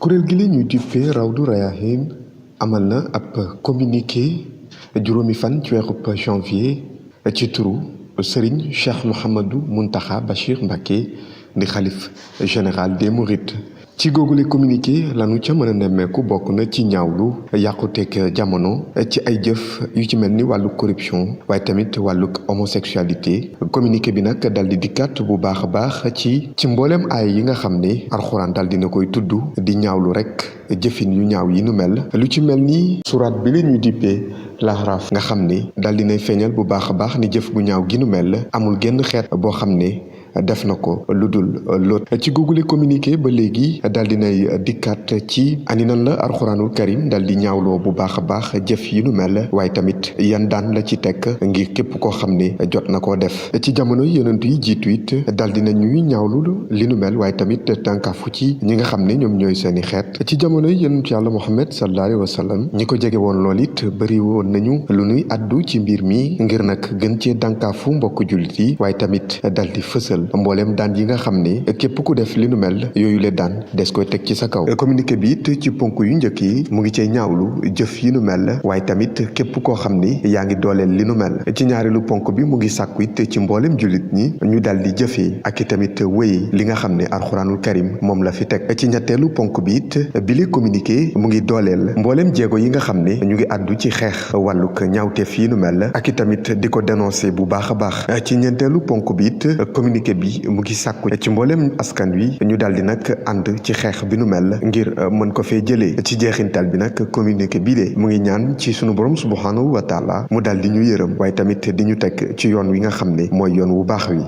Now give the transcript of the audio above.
kuréel gi la ñuy duppee Rawdu Rayaahiin amal na ab communiqué juróomi fan ci weerub janvier ci turu Serigne Cheikh Mouhamadou Mountakha Bachir Mbacké di xalif général des Mourides. ci googule communiqué lanu ca mën a nemmeeku bokk na ci ñaawlu yàquteeg jamono ci ay jëf yu ci mel ni wàllu corruption waaye tamit wàllu homosexualité. communiqué bi nag dal di dikkaat bu baax a baax ci mbooleem aay yi nga xam ne alxuraan dal dina koy tudd di ñaawlu rek jëfin yu ñaaw yi nu mel lu ci mel ni suraat bi la ñuy dippee Laxraaf nga xam ne dal dinay feeñal bu baax a baax ni jëf bu ñaaw gi nu mel amul genn xeet boo xam ne def na ko lu dul lot ci googule communiqué ba léegi daal dinay dikkaat ci ani nan la alxuraanul karim daal di ñaawloo bu baax a baax jëf yi nu mel waaye tamit yan daan la ci teg ngir képp koo xam ne jot na koo def ci jamono yonent yi jiitu it daal dina ñuy ñaawlu li nu mel waaye tamit tànkaafu ci ñi nga xam ne ñoom ñooy seeni xeet ci jamono yonent yàlla Muhammad sallallahu alayhi wa sallam ñi ko jege woon lool it bëri woon nañu lu nuy addu ci mbir mi ngir nag gën cee dànkaafu mbokk jullit yi waaye tamit daal di fësal mbooleem daan yi nga xam ne képp ku def li nu mel yooyu le daan des koy teg ci sa kaw communiqué bi it ci ponk yu njëkk yi mu ngi cee ñaawlu jëf yi nu mel waaye tamit képp koo xam ni yaa ngi dooleel li nu mel ci ñaareelu ponk bi mu ngi sàkku it ci mbooleem jullit ñi ñu dal di jëfee ak i tamit wéy li nga xam ne alxuraanul karim moom la fi teg ci ñetteelu ponk bi it bi li communiqué mu ngi dooleel mbooleem jéego yi nga xam ne ñu ngi àddu ci xeex wàllug ñaawteef yi nu mel ak i tamit di ko dénoncé bu baax a baax ci ñeenteelu ponk bi it communiqué bi mu ngi sàkku ci mboolem askan wi ñu daldi nag ànd ci xeex bi nu mel ngir mën ko fee jëlee ci jeexintal bi nag communiqué bii de mu ngi ñaan ci sunu borom subhanahu wa taala mu daldi ñu yërëm waaye tamit di ñu teg ci yoon wi nga xam ne mooy yoon wu baax wi